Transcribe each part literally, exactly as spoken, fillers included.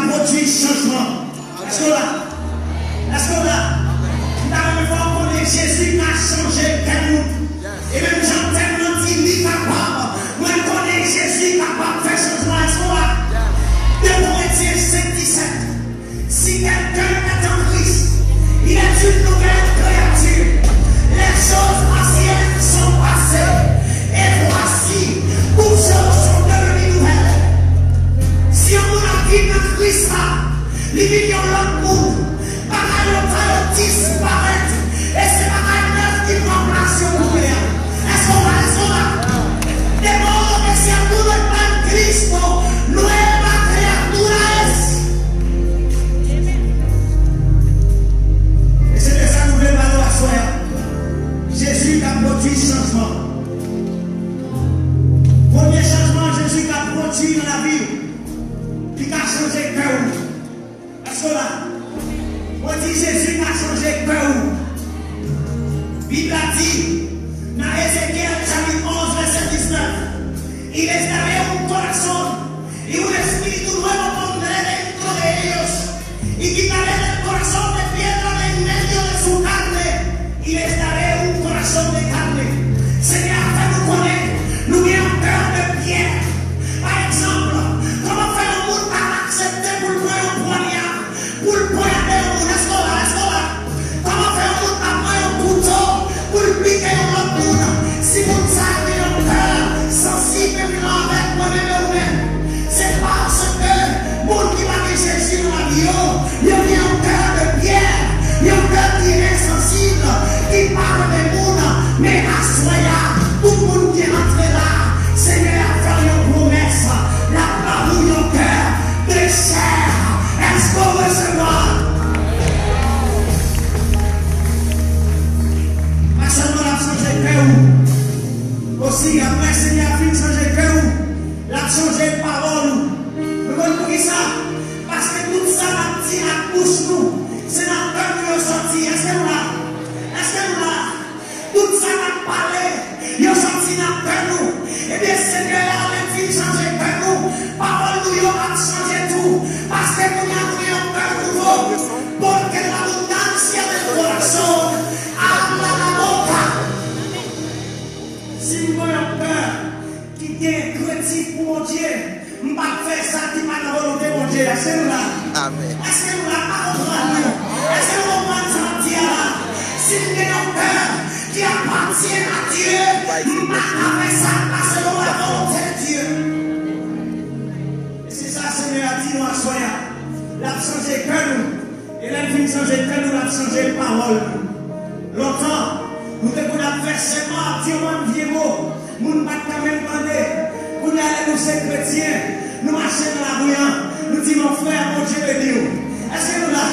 pwodui chanjman. Èske w la? Èske w la? M ta renmen fè w konnen Jezi ka chanje kè moun. E menm jan tèm nan di li kapab, mwen konnen Jezi kapab fè chanjman. Èske w la? De Korentyen senk disèt. Si quelqu'un est en Christ, il est une nouvelle créature. Les choses anciennes sont passées, et voici, toutes choses sont devenues nouvelles. Si yon moun ap viv nan Kris la, li vin yon lòt moun. Bagay lontan yo disparèt, e se bagay nèf ki pran plas yo kounye a. Èske w la? Èske w la? De modo que si alguno está en Cristo, nueva criatura es. E se de sa nou vle pale w aswè a. Jezi ka pwodui chanjman. Premye chanjman Jezi ka pwodui nan lavi w, li ka chanje kè w. Èske w la? Mwen di Jezi ka chanje kè w. Bib la di nan Ezekyèl chapit onz vèsè diznèf, y les daré un corazón y un espíritu nuevo pondré dentro de ellos, y quitaré del corazón de piedra de en medio de su carne, y les daré un corazón de carne. Senyè a fè nou konnen nou gen yon kè de pyè. Pa egzanp, kòman fè yon moun ka aksepte pou l pran yon pwanya, pou l ponyade yon moun? Èske w la? Èske w la? Kòman fè yon moun ka pran yon kouto pou l pike yon lòt moun? Si moun sa a gen yon kè sansib menm jan avèk mwen menm e ou menm, se paske moun ki pa gen Jezi nan lavi yo, yo gen yon kè de pyè, yon kè ki ensansib, ki pa renmen moun. Men aswè a, tout moun ki antre la, Senyè a fè w yon pwomès, l ap ba ou yon kè de chè. Èske w resevwa? Pa sèlman l ap chanje kè ou. Osi, apre Senyè a fin chanje kè ou, l ap chanje pawòl ou. Nou konn poukisa? Paske tout sa n ap di ak bouch nou, se nan kè nou yo sòti. Èske nou la? Èske nou la? Tout sa n ap pale, yo sòti nan kè nou. Ebyen, Senyè a, lè l fin chanje kè nou, pawòl nou yo ap chanje tou. Paske kounye a nou gen yon kè nouvo. Porque la abundancia del corazón habla la boca. Si m gen yon kè ki gen kredi pou Bondye, m p ap fè sa ki pa nan volonte Bondye a. Èske nou la? Amèn. Èske nou la? Pa konprann nou? Èske nou konprann sa m ap di a la? Si m gen yon kè ki apatyen a Dye, m pa ka fè sa k pa selon la volonte de Dye. E se sa Senyè a di nou aswè a. L ap chanje kè nou. E lè l fin chanje kè nou, l ap chanje pawòl nou. Lontan, nou te konn ap fè sèman, ap di yon bann vye mo. Moun pa t ka menm tande. Kounye a, lè nou se kretyen, nou mache nan lari a, nou di, "Mon frère, Bondye beni w." Èske nou la?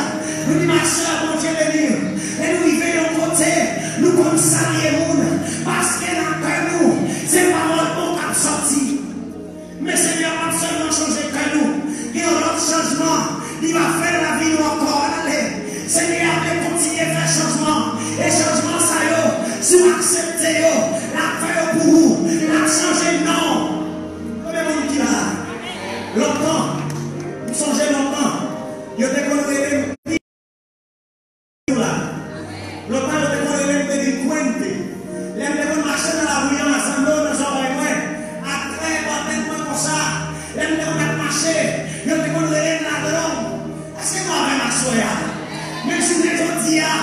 Nou di, "Ma sœur, Bondye beni w." Lè nou rive yon kote, nou konn salye moun, paske nan kè nou, se pawòl bon k ap sòti. Men Senyè a p ap sèlman chanje kè nou, gen yon lòt chanjman li va fè nan lavi nou ankò. Ale, Senyè a vle kontinye fè chanjman, e chanjman sa yo, si w aksepte yo, l ap fè yo pou ou, l ap chanje non w. Konbyen moun ki la? Lontan, m sonje lontan, yo te konn rele m la. Lontan yo te konn rele m delinkwente. Lè m te konn mache nan lari a, zanno nan zòrèy mwen, ak trè bò tèt mwen konsa, lè m te konn ap mache, yo te konn rele m ladròn. Èske nou avè m aswè a? Men jounen jodi a,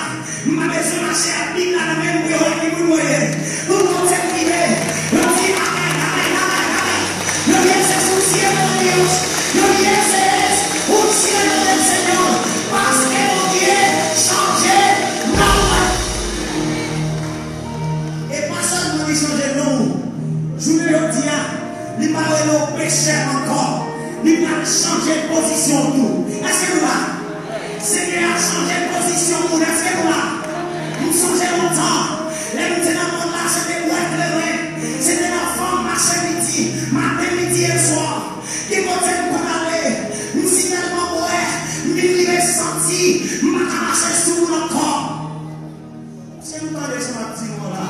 m pa bezwen mache ak Bib la nan men m pou yo wè ki moun mwen ye. Tout kote m rive, yo di, "Amèn, amèn, amèn, amèn." Yo di, "Ese es un ciego de Dios." Yo di, "Ese es un ciego del Señor." Paske Bondye chanje non w. E pa sèlman li chanje non w. Jounen jodi a, li pa rele w pechè ankò. Li pral chanje pozisyon w tou. Èske nou la? Senyè a chanje pozisyon moun. Èske nou la? M sonje lontan, lè m te nan mòn la, se te bwè kleren, se te nan fanm mache midi, maten, midi e swa. Gen kote m konn ale, m si tèlman bwè, m vin rive santi m pa ka mache sou moun ankò. Èske nou tande sa m ap di nou an la?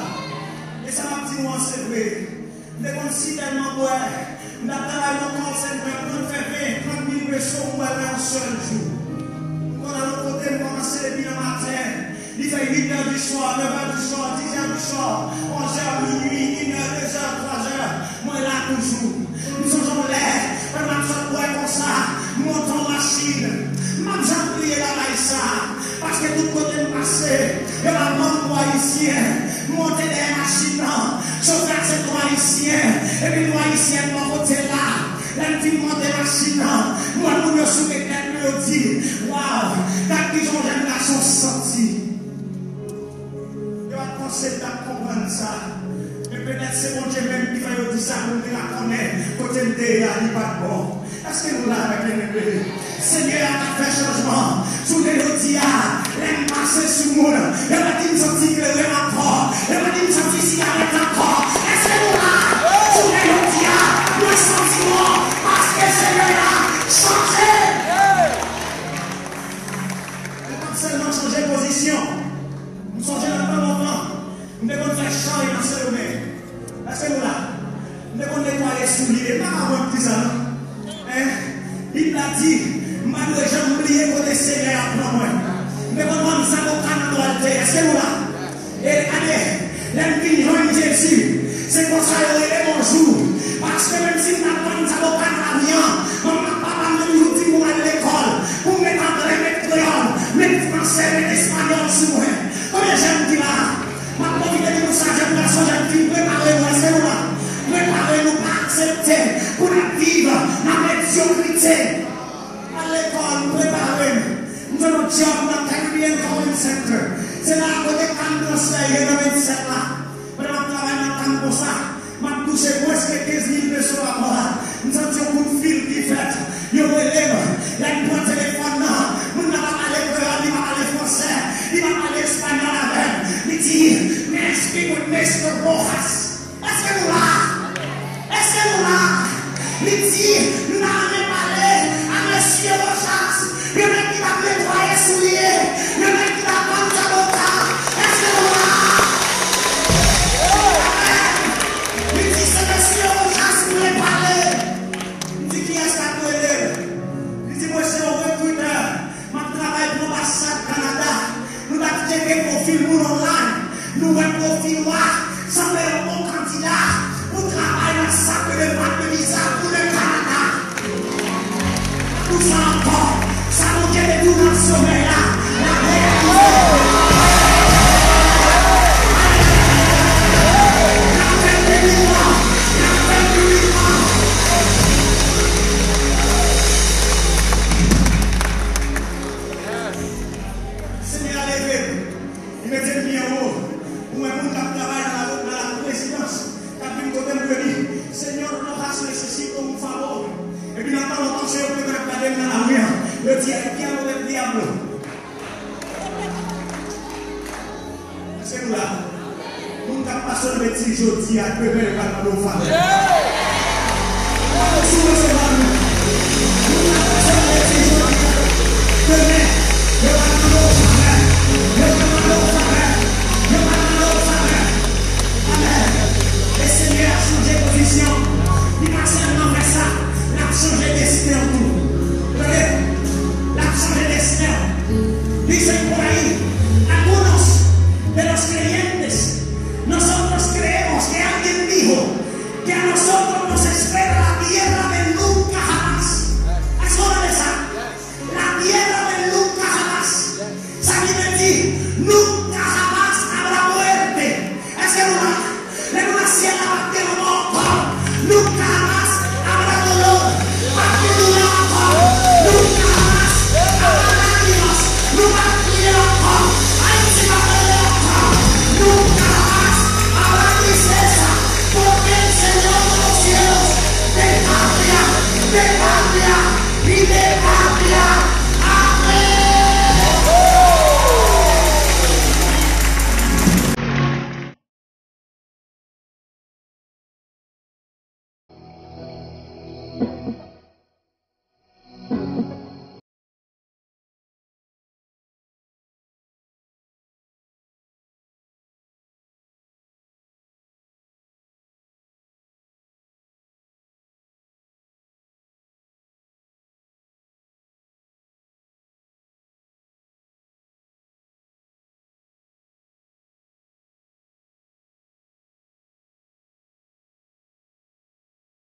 E sa m ap di nou an se vre. M te konn si tèlman bwè, m t ap travay nan call center, m konn fè ven, trant mil peso pou m al nan yon Li fè uit è di swa, nèf è di swa, diz è di swa, onz è, minui, inè, dezè, twazè, mwen la toujou. M sonje yon lè, pandan m ap sot bwè konsa, m monte yon machin. M p ap janm bliye bagay sa, paske tout kote m pase, yo pa ban m pou Ayisyen. M monte dèyè machin nan, chofè a se yon Ayisyen, epi yon Ayisyen bò kote l la. Lè m fin monte machin nan, m wè moun yo souke tèt yo, yo di, "Waw, gad kijan yon jèn gason santi." Yo pa t panse m t ap konprann sa. Men petèt se Bondye menm ki fè yo di sa pou m te ka konnen kote m te ye a, li pa t bon. Èske nou la, mwen byeneme? Senyè a ka fè chanjman. Jounen jodi a, lè m pase sou moun, yo pa di m santi kleren ankò. Yo pa di m santi sigarèt ankò. Èske nou la? Jounen jodi a, mwen santi bon, paske Senyè a chanje. Li pa t sèlman chanje pozisyon. M sonje nan tan lontan, m te konn fè chay nan Sendomeng. Èske nou la? M te konn netwaye soulye. M pa ka wont di sa, non. Hein? Bib la di, m pa dwe janm bliye kote Senyè a pran mwen. M te konn vann zaboka nan Dwàlte. Èske nou la? E gade, lè m vin jwenn Jezi, se konsa yo rele m yon jou. Paske menm si m t ap vann zaboka nan lari an, manman ak papa m te toujou di m pou m al lekòl, pou m met anglè, met kreyòl, met fransè, met espanyòl sou mwen. Konbyen jèn ki la? M ap pwofite di nou sa, jèn gason, jèn fi, prepare nou, èske nou la? Prepare nou, pa aksepte pou n ap viv nan medyokrite. Al lekòl, m prepare m. M jwenn yon djòb nan Caribbean Calling Center. Se la kote Can Transfè ye nan vennsèt la. Pandan m ap travay nan Can konsa, m ap touche mwens ke kenz mil peso pa mwa. M santi yon kout fil ki fèt. Yo rele m. Lè m pran telefòn nan, moun nan pa pale kreyòl, li pa pale fransè, li pa pale espanyòl avè m. Li di, "May I speak with Mister Rojas?" Èske nou la? Èske nou la? Li di, "M ta renmen pale a mesye Rojas, yon nèg ki t ap netwaye soulye, yon nèg ki t ap vann zaboka." Èske nou la? Amèn. Li di, "Se mesye Rojas m vle pale." M di, "Kiyès k ap rele l?" Li di, "Mwen se yon rekritè." M ap travay pou anbasad Kanada. Nou t ap tcheke pwofil moun online. Nou wè pwofil ou a sanble yon bon kandida pou travay nan sa k rele vag de viza pou le Kanada. Pou sa ankò, sa Bondye te di w nan somèy la, l ap reyalize. L ap fè l piblikman. L ap fè l piblikman. Senyè a leve m, li mete m byen wo. Ou wè moun k ap travay nan la, nan la prezidans, k ap vin kote m pou yo di, "Señor Rojas, necesito un favor." Epi nan tan lontan, se yo menm k ap gade m nan lari an. Yo di, "Ay, ki a move dyab." Èske nou la? Moun k ap pase yon betiz jodi a, demen yo pral mande w favè. Sou mwen se